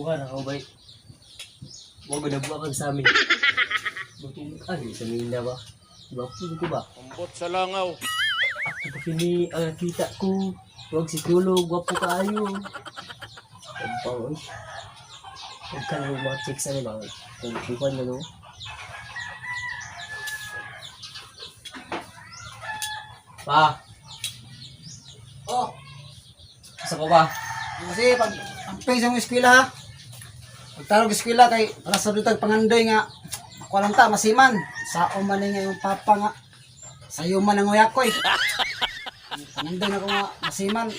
Buka na ako bay. Huwag ko nabuha kag sa amin. Butuan, sa amin na ba? Gwapo ko ba? Ambot sa langaw. Ako pa kini ang nakita ko. Huwag si Kulo, gwapo kaayo. Ang oy. Huwag ka na mga chicks ano ba? Kung bukan na no. Pa, Oh, asa ko ba? kasi pag ang sa mong eskwela ha. Pagtarog eskwela kay para sa dutag pangandoy nga ako lang ta masiman. Sao man ni nga yung papa nga. Sayo man ang uyak ko eh. Pangandoy na ko nga masiman.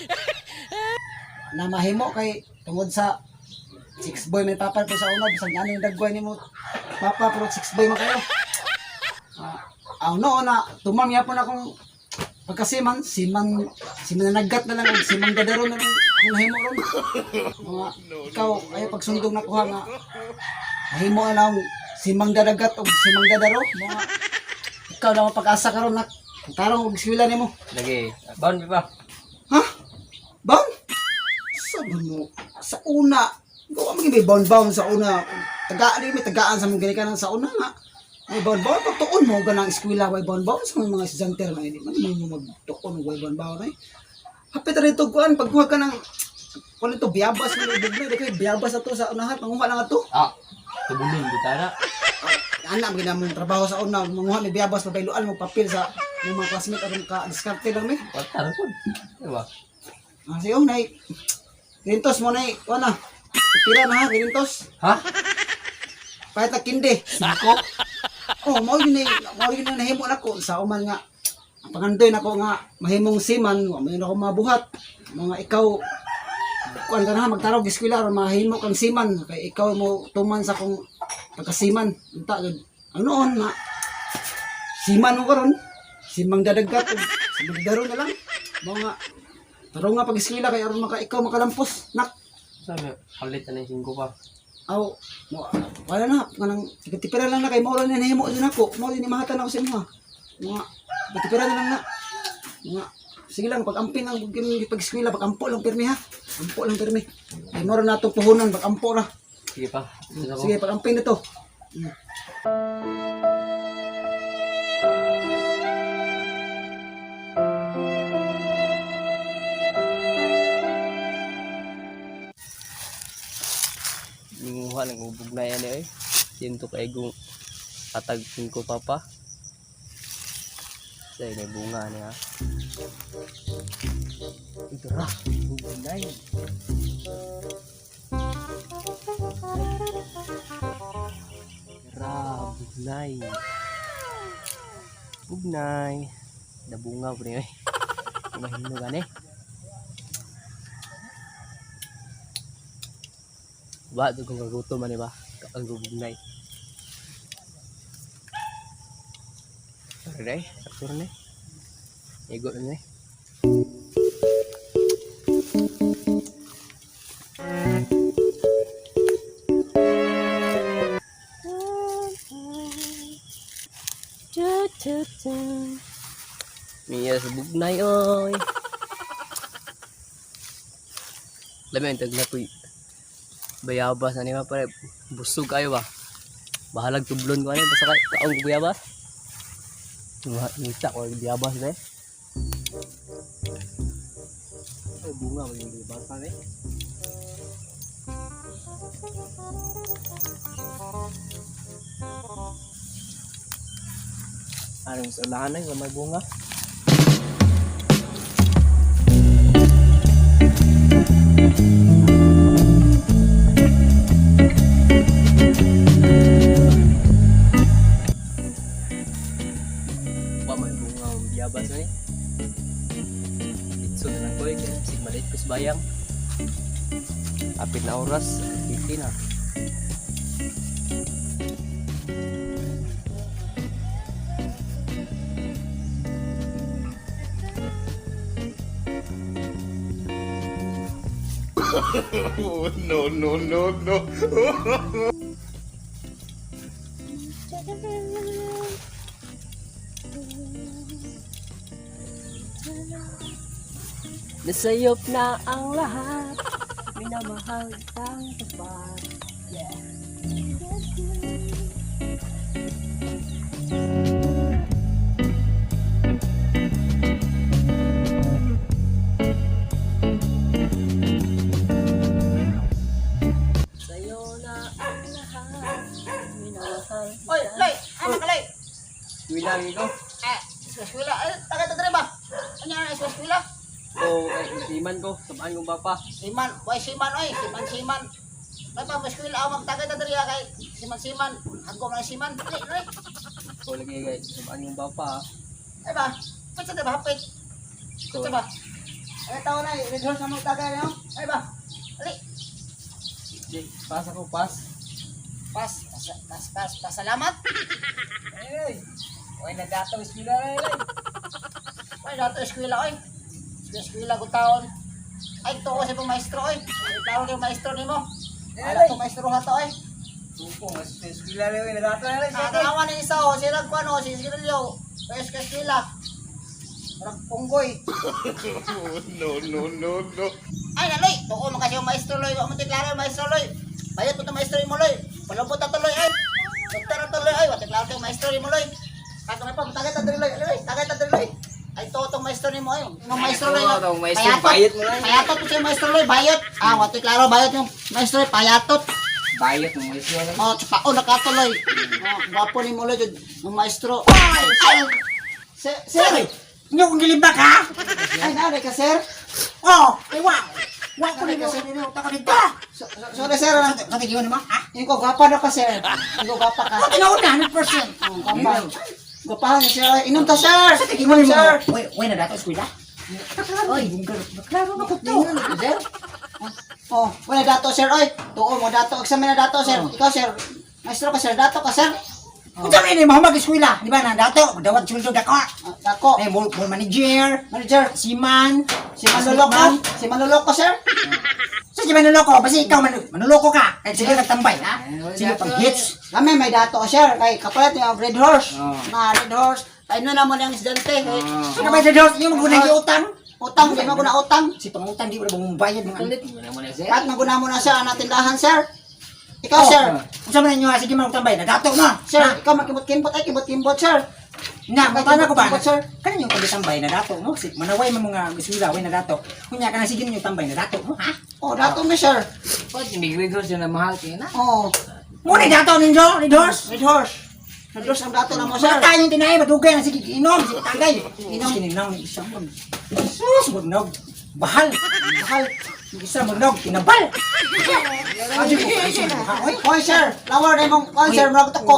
Na mahimo kay tungod sa six boy may papa ko sa una bisan ano yung dagway nimo papa pero six boy man kayo. Ah, aw no na tumang yapon akong pagkasiman, siman, siman na naggat na lang, og simang dadaro na lang ang nahimo ron. Mga, ikaw, ay pagsundong nakuha nga, nahimo na lang, simang dadagat o simang dadaro. Mga, ikaw lang ang pag-asa karon na, tarong og eskwela nimo. Lagi, baon pa. Ha? Bound? Sabi mo, sa una, gawa mo may bound-bound sa una. Tagaan din, may tagaan sa mga ginikanan sa una nga. May bound-bound, pagtuon mo, ganang eskwela, may bound-bound sa mga estudyante man, hindi man mo magtuon, may bound-bound ay. Hapit na rito, kuan, pagkuha ka ng, kuan ito, biyabas mo, ibig na, di kayo, biyabas ato sa unahan, manguha lang ato. Ah, tubulon, butana. Anak, magina mong trabaho sa una, manguha, may biyabas, pabayluan mo, papel sa mga classmate, aron ka, diskarte lang, may. Pataro po. Diba? Ah, sige, oh, nay. Kirintos mo, nay. Wala na. Pira na ha, kirintos. Ha? Pahit na kinde. Singko? Oh, mao yun eh. Mao yun ang nahimo nako sa uman nga. Ang pangandoy nako nga mahimong seaman, wa man yun ako mabuhat. Mga ikaw kuan ka na magtarog eskwela aron mahimo kang seaman kay ikaw mo tuman sa kong pagkasiman. Unta gud. Ano noon na seaman mo karon. Simang dadaggat og simang daro na lang. Mao nga tarong nga pag eskwela kay aron maka ikaw makalampos. Nak. Sabi, kalit na yung singko pa. Aw, mo wala na kanang tipira lang na kay mao lang na nahimo din ako. Mao din imahatan ako sa inyo. Ha. Mga tipira na lang na. Mga sige lang pag-ampin lang pag eskwela pag-ampo lang pirmi ha. Ampo lang pirmi. Kay mao ra na atong puhunan pag-ampo ra. Sige pa. Ito na ko. Sige pag-ampin nito. Ninguha ng ubog na yan eh. Sinto kay gong atag singko papa. Sa may bunga niya. Ito ra, ubog na yun. Ra, bugnay. Bugnay. Nabunga po niya eh. Mahino gani. Ba, ito kung kagutom man ba? Ang bugnay. Sorry day, sakto rin eh. Igo na eh. Miya sa bugnay oy. Lami ang tagna ko'y bayabas ani ba pare busog kayo ba. Bahalag tublon ko ani basta kay kaon ko bayabas. Ngita ko ang bayabas ba. Ay bunga mo yung bayabas pa eh. Anong sa ulahan ay may bunga? Pa may bunga ang biyabas na eh. Itso na lang ko eh, kaya sig maliit ko sa bayang. Apit na oras, titi na. Oh, no, no, no, no. Nasayop na ang lahat. Minamahal kang tapat. Yeah. Sa'yo na ang lahat. Minamahal. Oy, Loy, ano ka, Loy? Wilang ko. Eh, eskwela. Eh, tagay ta diri ba? Ano ang eskwela? O, ay, siman ko. Sabaan kong papa. Siman, way siman oy, siman siman. May pa eskwela ako magtagay ta diri ah, kay siman siman. Hagom na siman. Dali, dali. O, lagi guys. Sabaan kong papa. Ay ba? Pwede sa ba hapit? Pwede ba? Ay taon na, red horse na magtagay na. Ay ba? Dali. Di, pas ako, pas. Pas, pas, pas, pas, pasalamat. Ay, oy, nagdatong eskwela na yun. Ay, dato eskwela oy. Eskwela ko taon. Ay, tuo sa pong maestro oy. Ay, taon yung maestro nimo. Ala to maestro ha to oy. Supo, mas eskwela na yun. Nagdatong na Ah, tanawa ni isa oh, sila ko ano, si Sigrilyo. Ay, eskwela. Parang punggoy. No, no, no, no. Ay, naloy, tuo man kasi yung maestro loy, wa mo klaro yung maestro loy. Bayot mo to maestro mo loy. Palubot na tuloy ay. Doktor na tuloy ay, wa klaro yung maestro mo loy. Kaso may pa tagay ta diri loy, loy, tagay ta diri loy. Ay tuo tong maestro nimo ay. Yung maestro loy. Tuo tong maestro, bayot mo loy. Payatot po siya maestro loy, bayot. Ah, wa klaro bayot yung maestro loy, payatot. Bayot mo, maestro. Oh, tsapao na katuloy. Oh, gwapo ni mo loy jud, yung maestro. Ay, ay. Sir, sir. Inyo kong gilibak ha? Ay, naanay ka sir. Oh, ay wa. Wa ko Naanay nimo. ka sir. Ta ko dito. Sorry sir. ah. Sa tigiwan mo ha? Yung ko gwapa na ka sir. Yung ko gwapa ka. Oh, tinuod na 100%. Oh, gwapa. Gwapahan ni sir. Inom ta sir. Sa tigiwan mo. Sir. Oy, oy na dato eskwela. Oy, klaro na ko to. Tingnan mo, sir. Oh, wala dato sir oy. Tuo mo dato examen na dato sir. Ikaw sir. Maestro ka sir, dato ka sir. Unsa man ni mo mag-eskwela, di ba na dato, dawat sulod dako. Ah, Dako. Ay mo mo manager, Manager, siman, si Manloloko. Si Manloloko sir. Sa si manloloko, basta ikaw manloloko ka. Kay sige nagtambay ha. Sige pang hits. Kami may dato sir kay kapalit yung Red Horse. Oh. Na Red Horse. Ay no na mo nang estudyante. Kay Sa ka ba sa Diyos, yung magunang utang. Utang, di mo ko na utang. Si pangutang di mo na bumbayad mga. Kulit mo na muna, sir. Kahit naguna mo na siya ang tindahan sir. Ikaw sir. Unsa man inyo ha, sige man tambay na dato mo. Sir, ikaw magkibot-kimbot ay kibot-kimbot sir. Na, matana ko ba? Kimbot, sir. Kanin yung tambay na dato mo. Si manaway man mga eskwela way na dato. Kunya kana sige ninyo tambay na dato mo ha. Oh, dato mi sir. Pwede, may grade horse yun na mahal kayo na. Oh, Mo ni dato ninyo, ni Dors. Red Horse. Red Horse ang dato na mo sir. Wala tayong tinay, madugay na sige inom, sige tagay. Inom kininaw ni isang mag. Sus, magnog. Bahal. Bahal. Yung isa magnog, tinabal. Adi ko kayo sa mukha, oy. Hoy sir, lawar na imong kon sir, murag tuko.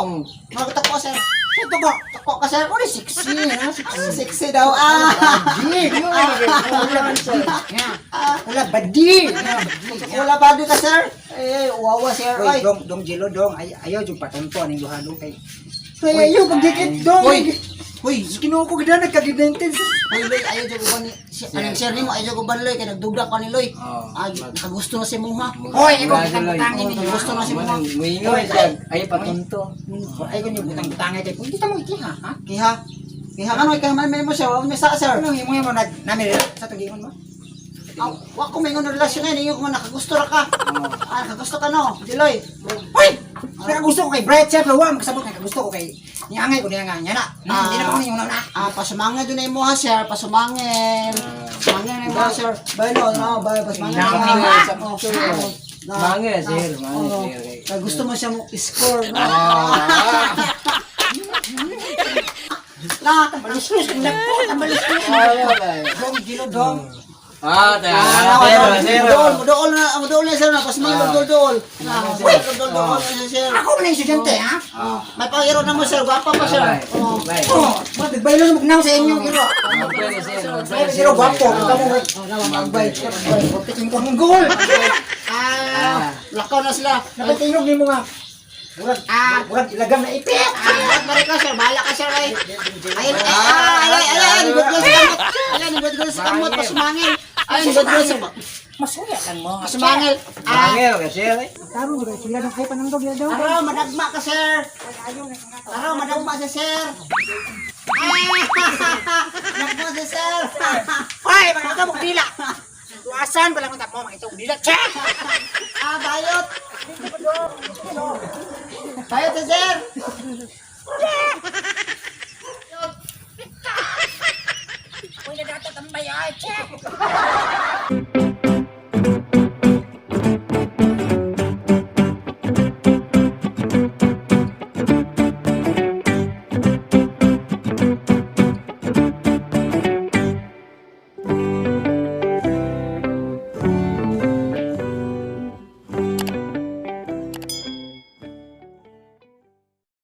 Murag tuko sir. Ito ko. Tuko ka sir. Ori sexy, ha? Sexy. Sexy daw ah. Di. Wala badi. Wala ba di ka sir? Eh, wawa sir Oy, oy. dong, dong jelo dong. Ay, ayaw yung patonto aning duha dong kay. Ay, ayaw pagdikit dong. Uy. Uy, Ginoo ko gid nagkagidenten. Hoy Loy, ayaw jud ko ni si anong sir nimo ayaw ko ban Loy kay nagdugda ka ni Loy. Oh. Ah, nakagusto na si Muha. Hoy, ikaw butang-butangin ninyo. Gusto na si Muha. Muingon siya. Ay, patunto. Ay, ko niyo butang-butangay kay. Hindi ta mo ikiha, ha? Kiha. Kiha kano kay man mo sir, wa may sa sir. Ano yung mo nag namin sa tugingon mo? Ah, wa ko may ngon relasyon eh, ninyo ko man nakagusto ra ka. Ah, nakagusto ka no, Diloy. Hoy! Nakagusto ko kay Bright Chef, wa makasabot nakagusto ko kay niangay ko niya nga niya na. Hindi na ko ninyo na. Ah, pasumangin doon na imo ha, sir. Pasumangin. Pasumangin na imo ha, sir. Bay no, no, bay pasumangin. Mangin sa Oh, picture. oh, Mangin, sir. Mangin, oh. sir. Kaya gusto mo siya mo score. No? Na, Maluslos ang nagpo, maluslos. Dong gilo dong. Ah, tayo. Ah, Zero, zero. Dool, dool na, dool na sir na pasumangin dool dool. Na, dool dool na sir. Ako man ang estudyante ha. Oh, may pangiro na mo sir, gwapa pa sir. Oh. Bye. Oh, magbaylo mo gnaw sa inyong iro. Magbay, sir. Ay, pero gwapo, kamo magbay. Tikin ko ang goal. Ah, lakaw na sila. Napatingog nimo nga. Murag, murag ilagang na ipit. Ah, balik ka sir, bahala ka sir ay. Ay, ay, ay, ay, ay, ay, nibot ko sa kamot. Ay, nibot ko sa kamot, pasumangin. Ay, nibot ko sa Masuya lang mo. pasumangin. Ah, Mangin, ka, sir. Taro gud sila dong kay panangdog ya daw. araw, madagma ka sir. Araw, madagma si sir. Ah, madagma si sir. Hoy, mga ka dila. Tuas Hugasan pa lang mo mga itong dila. Che! Ah, bayot. Bayot, eh, sir. Uy, nadatat ang bayot. Che!